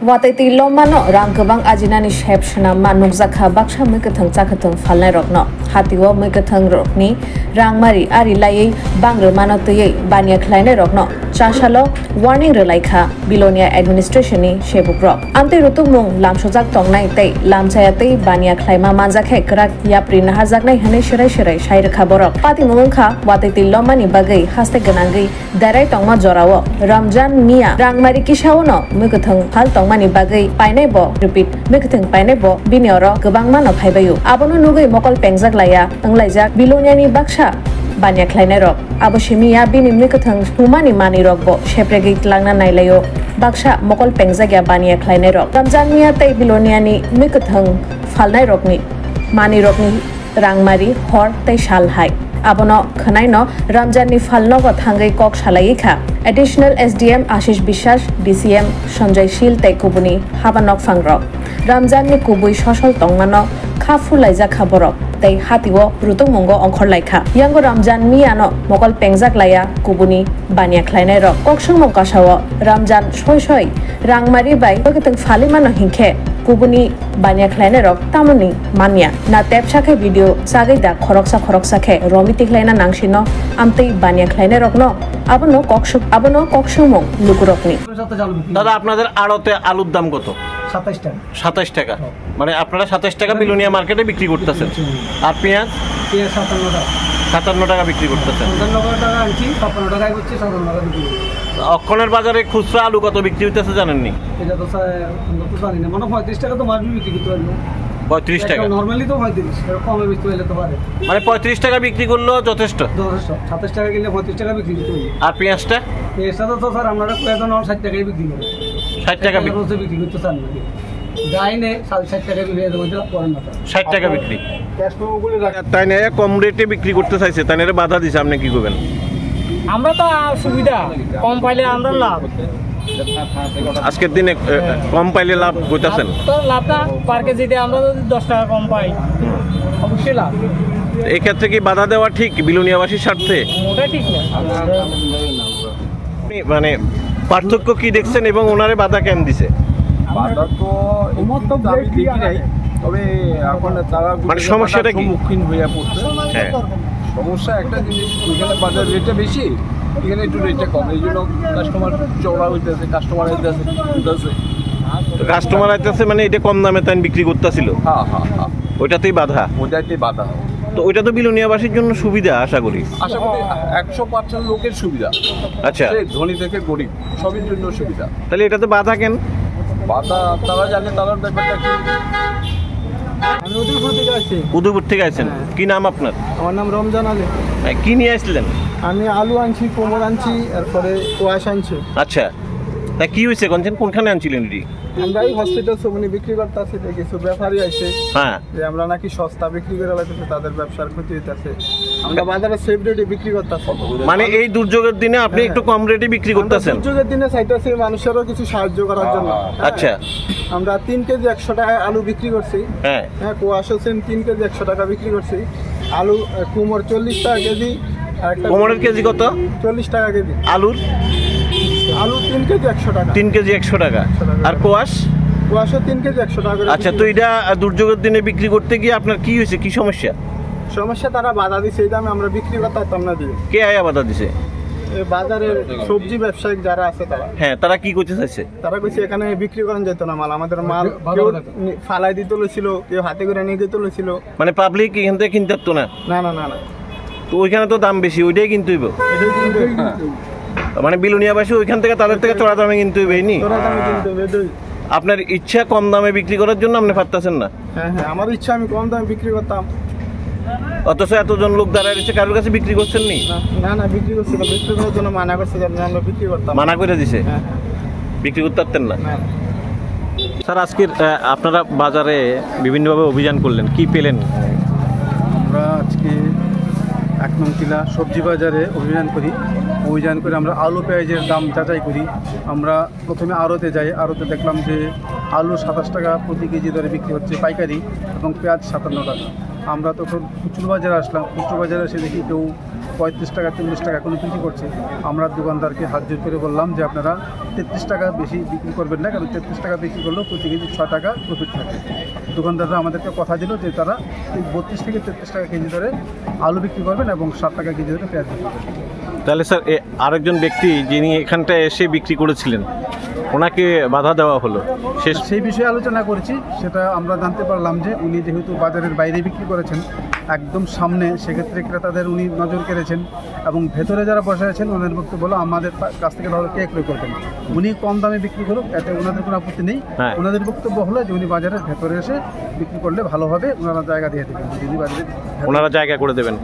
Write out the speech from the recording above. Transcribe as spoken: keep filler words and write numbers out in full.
Watwi twi lomano rang kwbang ajinani sep swnamma nukjakha baksa mwkhwthwng chakhwthwng phalnairokno. Hatio mwkhwthwng rokni rangmari ari laiwi bangrwmano twiwi baniya khlainairokno chasalo warning rwlaikha Bilonia administration ni sebukrok. Amtwi rutungmung lamsojak tongnai tei lamchaya tei baniya khlaima manjakhe kwrak yapri naharjaknai hwnwi swrai swrai sai rwkha borok. Patimung wngkha watwi twi lomani bagwi haste gwnangwi Derai tongma jorao Ramjan Mia rangmari kisao no mwkhwthwng phal tongmani bagwi painai bo, repeat, mwkhwthwng painai bo bini oro kwbangma no phaibaio. Abono nugwi mokol pengjak laiya wnglaijak Biloniani baksa baniya khlainairok. Abo simi ya bini mwkhwthwng humani manwirok bo sepregwi tlangna nailaio baksa mokol pengjak ya baniya khlainairok. Ramjan Mia tei Biloniani mwkhwthwng phalnairokni manwirokni rangmari, hor tei sal hai. Abono khwnaino Ramjanni phalnogo thangwi kok salaiwi kha. Additional S D M Ashish Biswas, D C M Sanjay Shil tei kubuni haba nokphangrok. Ramjanni kubui sosol tongmano kha phurlaijak kha borok tei hatio rutungmungo ongkhorlai kha. Yango Ramjan Miano mokol pengjak laiya kubuni baniya khlainairok. Kokswngmung kasao Ramjan soi soi rangmari bai kwtwng phalimano hinkhe kubuni baniya khlainairok tamoni manya. Na tepsa khe video chagwi da khoroksa khoroksa khe romi tikhlaina nangsino amtwi baniya khlainairokno abono kokswng-, abono kokswngmung lukurokni. দাদা, আপনাদের আড়তে আলুর দাম কত? সাতাইশ টাকা। সাতাইশ টাকা। হ্যাঁ। মানে আপনারা সাতাইশ টাকা বিলোনিয়া মার্কেটে বিক্রি করতেছেন। জি। আর পেঁয়াজ? পেঁয়াজ সাতান্ন টাকা। সাতান্ন টাকা বিক্রি করতেছেন। পঞ্চান্ন টাকা আনছি, ছাপ্পান্ন টাকায় হচ্ছে, সাতান্ন টাকা বিক্রি করছি। অক্ষণের বাজারে খুচরা আলু কত বিক্রি হইতেছে জানেননি? এটা তো স্যার, আমরা তো জানি না। মানে পঁয়ত্রিশ টাকা তো মার্কেটে বিক্রি করতে পারবো। পঁয়ত্রিশ টাকা? নরমালি তো পঁয়ত্রিশ, এর কমে বেচতে পারলে তো পারে। মানে পঁয়ত্রিশ টাকা বিক্রি করলেও যথেষ্ট? যথেষ্ট। সাতাশ টাকা কিনলে পঁয়ত্রিশ টাকা বিক্রি করতে পারবো। আর পেঁয়াজটা? পেঁয়াজটা তো, তো স্যার, আমরা তো পেঁয়াজ নরমাল ষাট টাকায় বিক্রি করি। ষাট টাকা ষাট টাকা বিক্রি। রোজে বিক্রি করতে চান নাকি? যাই নে, সাড়ে ষাট টাকা বিক্রি হয়ে যাবে, এটা করেন না স্যার। ষাট টাকা বিক্রি। ক্যাশ মেমো বলে রাখ। তাই না, কম রেটে বিক্রি করতে চাইছে, তাই না, এটা বাধা দিছে, আপনি কি করবেন? আমরা তো, আহ, সুবিধা, কম পাইলে আমরা লাভ। আজকের দিনে, এ, হ্যাঁ। কম পাইলে লাভ করতেছেন? তো লাভটা পার কেজিতে আমরা যদি দশ টাকা কম পাই, অবশ্যই লাভ। এই ক্ষেত্রে কি বাধা দেওয়া ঠিক বিলোনিয়াবাসীর স্বার্থে? ওটা ঠিক না। মানে পার্থক্য কি দেখছেন এবং ওনারে বাধা কেন দিছে? বাধা তো আমার তো একটু আমি দেখি নাই, তবে এখন তারা মানে সমস্যাটা কি? সম্মুখীন হয়ে পড়ছে। হ্যাঁ। সমস্যা একটা জিনিস, ওইখানে বাজার রেটটা বেশি, এখানে একটু রেটটা কম, এই জন্য কাস্টমার চওড়া হইতেছে, কাস্টমার হইতেছে, হইতেছে। তো কাস্টমার আইতেছে মানে এটা কম দামে তাই বিক্রি করতেছিল? হ্যাঁ, হ্যাঁ, হ্যাঁ। ওইটাতেই বাধা? ওইটাতেই বাধা। তো ওইটা তো বিলোনিয়াবাসীর জন্য সুবিধা আশা করি। আশা করি একশো পার্সেন্ট লোকের সুবিধা। আচ্ছা। সে ধনী থেকে গরিব, সবের জন্য সুবিধা। তাহলে এটাতে বাধা কেন? বাধা তারা জানে, তারা ব্যাপারটা কি। আমি উদয়পুর থেকে আসছি। উদয়পুর থেকে আছেন? হ্যাঁ। কি নাম আপনার? আমার নাম রমজান আলী। হ্যাঁ, কি নিয়ে আসলেন? আমি আলু আনছি, কুমড় আনছি, এরপরে কোয়াশ আনছি। আচ্ছা, তা কি হয়েছে? কোন, কোনখানে আনছিলেন এটি? আমরা এই হসপিটাল সমনি বিক্রি করতে আসি, তো কিছু ব্যাপারী আইছে। হ্যাঁ। যে আমরা নাকি সস্তা বিক্রি করে লাগতেছে, তাদের ব্যবসার ক্ষতি হইতাছে। আমরা বাজারে সেফ রেটে বিক্রি করতেছি। মানে এই দুর্যোগের দিনে আপনি হ্যাঁ। একটু কম রেটে বিক্রি আমরা করতেছেন? দুর্যোগের দিনে চাইতেছি মানুষেরও কিছু সাহায্য করার জন্য। আচ্ছা। আমরা তিন কেজি একশো টাকায় আলু বিক্রি করছি। হ্যাঁ। হ্যাঁ, কোয়াশও সেম তিন কেজি একশো টাকা বিক্রি করছি। আলু, আহ, কুমড় চল্লিশ টাকা কেজি, আর একটা কোমরের কেজি কত? চল্লিশ টাকা কেজি। আলুর? আলু তিন কেজি একশো টাকা। তিন কেজি একশো টাকা। একশো টাকা। আর কোয়াশ? কোয়াশও তিন কেজি একশো টাকা করে আচ্ছা, বিক্রি তো করছি। এটা, আহ, দুর্যোগের দিনে বিক্রি করতে গিয়ে আপনার কি হয়েছে? কি সমস্যা? সমস্যা তারা বাধা দিছে, এই দামে আমরা বিক্রি করতে পারতাম না দিয়ে। কে আয়া বাধা দিছে? এ বাজারে সবজি ব্যবসায়িক যারা আছে তারা। হ্যাঁ, তারা কি করতে চাইছে? তারা কইছে এখানে বিক্রি করানো যেত না মাল, আমাদের মাল বাজারে কেউ বাজারে। নি-, ফালাই দিতে লইছিল, কেউ হাতে করে নিয়ে যেতে লইছিল। মানে পাবলিক এখান থেকে কিনতে পারতো না? না, না, না, না। তো ওইখানে তো দাম বেশি, ওইটাই কিনতে হইব। এটাই কিনতে হইব। মানে বিলোনিয়াবাসী ওইখান থেকে তাদের থেকে চড়া দামে কিনতে হইবে, এই নি? চড়া দামে কিনতে হইবে, এটাই। আপনার ইচ্ছা কম দামে বিক্রি করার জন্য আপনি পারতেছেন না? হ্যাঁ, হ্যাঁ, আমার ইচ্ছা আমি কম দামে বিক্রি করতাম। অথচ এতজন লোক দাঁড়ায় রয়েছে, কারোর কাছে বিক্রি করছেন নি? না, না, না, বিক্রি করছি না, বিক্রি করার জন্য মানা করছে যে আমরা বিক্রি করতাম। মানা করে দিছে? হ্যাঁ, হ্যাঁ। বিক্রি করতে পারতেন না? না। স্যার, আজকের, আহ, আপনারা বাজারে বিভিন্নভাবে অভিযান করলেন, কি পেলেন? আমরা আজকে এক নং টিলা সবজি বাজারে অভিযান করি। অভিযান করে আমরা আলু পেঁয়াজের দাম যাচাই করি। আমরা প্রথমে আড়তে যাই, আড়তে দেখলাম যে আলু সাতাশ টাকা প্রতি কেজি দরে বিক্রি হচ্ছে পাইকারি এবং পেঁয়াজ সাতান্ন টাকা। আমরা তখন খুচরো বাজারে আসলাম। খুচরো বাজারে এসে দেখি কেউ পঁয়ত্রিশ টাকা, চল্লিশ টাকা এখনো বিক্রি করছে। আমরা দোকানদারকে হাত জোর করে বললাম যে আপনারা তেত্রিশ টাকা বেশি বিক্রি করবেন না, কারণ তেত্রিশ টাকা বিক্রি করলেও প্রতি কেজি ছয় টাকা প্রফিট থাকে। দোকানদাররা আমাদেরকে কথা দিল যে তারা এই বত্রিশ থেকে তেত্রিশ টাকা কেজি ধরে আলু বিক্রি করবেন এবং সাত টাকা কেজি ধরে পেঁয়াজ বিক্রি করবেন। তাহলে স্যার, এ, আরেকজন ব্যক্তি যিনি এখানটায় এসে বিক্রি করেছিলেন, ওনাকে বাধা দেওয়া হলো। শেষ সেই বিষয়ে আলোচনা করেছি। সেটা আমরা জানতে পারলাম যে উনি যেহেতু বাজারের বাইরে বিক্রি করেছেন, একদম সামনে, সেক্ষেত্রে ক্রেতাদের উনি নজর কেড়েছেন এবং ভেতরে যারা বসে আছেন ওনাদের বক্তব্য হলো আমাদের তা- কাছ থেকে তাহলে কে ক্রয় করবেন। উনি কম দামে বিক্রি করুক, এতে ওনাদের কোনো আপত্তি নেই। হ্যাঁ। ওনাদের বক্তব্য হলো যে উনি বাজারের ভেতরে এসে বিক্রি করলে ভালো হবে, ওনারা জায়গা দিয়ে দেবেন। যদি বাজারে ওনারা জায়গা করে দেবেন।